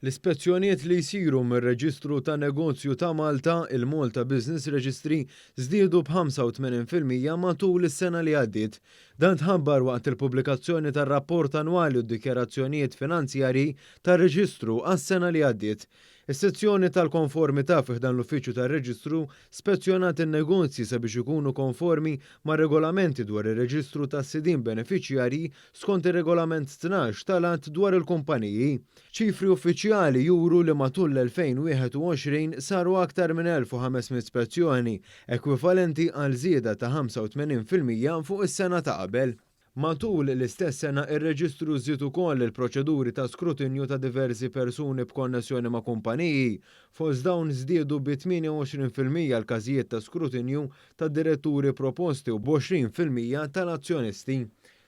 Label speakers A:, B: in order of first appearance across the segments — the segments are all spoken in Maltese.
A: L-ispezzjonijiet li jsiru mir-Reġistru tan-Negozju ta' Malta, il-Malta Business Registry, żdiedu b'85% matul is-sena li għaddiet. Dan tħabbar waqt il-pubblikazzjoni tar-rapport annwali u d-dikjarazzjonijiet finanzjarji tar-Reġistru għas-sena li għaddiet. Is-sezzjoni tal-konformità fi ħdan l-Uffiċċju tar-Reġistru spezzjonat in-negozji sabiex ikunu konformi mar-regolamenti dwar ir-reġistru tas-sidien benefiċjarji skont ir-Regolament 12 tal-Att dwar il-Kumpaniji. Ċifri uffiċjali juru li matul l-2021 saru aktar minn 1,500 spezzjoni, ekwivalenti għal żieda ta' 85% fuq is-sena ta' qabel. Matul l-istess sena ir-reġistru żied ukoll il-proċeduri ta' skrutinju ta' diversi persuni b'konnessjoni ma' kumpaniji. Fost dawn żdiedu bi 28% l-każijiet ta' skrutinju ta' diretturi proposti u b'20% tal-azzjonisti.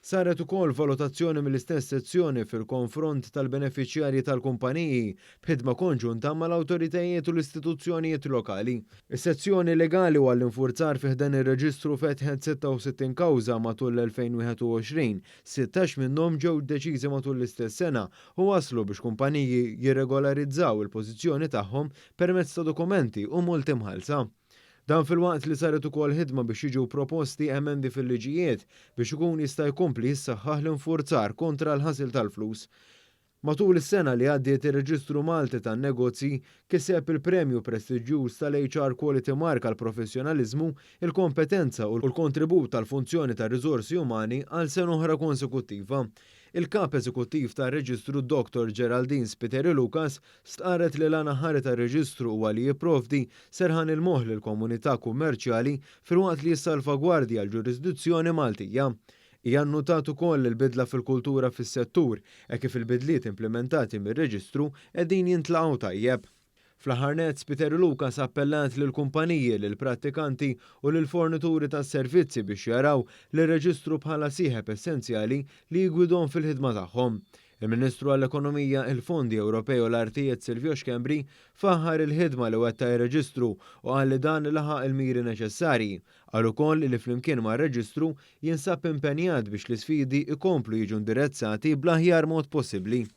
A: Saret ukoll valutazzjoni mill-istess sezzjoni fil-konfront tal-benefiċjarji tal-kumpaniji b'ħidma konġunta mal-awtoritajiet u l-istituzzjonijiet lokali. Is-sezzjoni legali u għall-infurzar fi ħdan ir-reġistru fetħet 66 kawża matul l-2021, 16 minnhom ġew deċiżi matul l-istess sena u waslu biex kumpaniji jirregolarizzaw il-pożizzjoni tagħhom permezz ta' dokumenti u multi mħallsa. Dan filwaqt li saret ukoll ħidma biex jiġu proposti emendi fil-liġijiet biex ikun jista' jkompli jissaħħaħ l-infurzar kontra l-ħasil tal-flus. Matul is-sena li għaddiet ir-Reġistru Malti tan-Negozji kiseb il-premju prestiġjuż tal-HR Quality Mark għall-professjonaliżmu, il-kompetenza u l-kontribut tal-funzjoni tar-riżorsi umani għal sena oħra konsekuttiva. Il-Kap Eżekuttiv tar-Reġistru Dottor Geraldine Spiteri Lucas stqarret li l-għan aħħari tar-reġistru huwa li jipprovdi serħan il-moħħ lill-komunità kummerċjali filwaqt li jissalvagwardja l-ġurisdizzjoni Maltija. Hija nnutat ukoll il-bidla fil-kultura fis-settur hekk kif il-bidliet implimentati mir-reġistru qegħdin jintlaqgħu tajjeb. Fl-aħħar nett, Spiteri Lucas appellat lill-kumpaniji, lill-prattikanti u lill-fornituri tas-servizzi biex jaraw lir-reġistru bħala sieħeb essenzjali li jigwidhom fil-ħidma tagħhom. Il-Ministru għall-Ekonomija, il-Fondi Ewropej u l-Artijiet Silvio Schembri faħħar il-ħidma li wettaq ir-reġistru u qal li dan laħaq il-miri neċessarji. Qal ukoll li flimkien mar-reġistru jinsab impenjat biex l-isfidi jkomplu jiġu indirizzati bl-aħjar mod possibbli.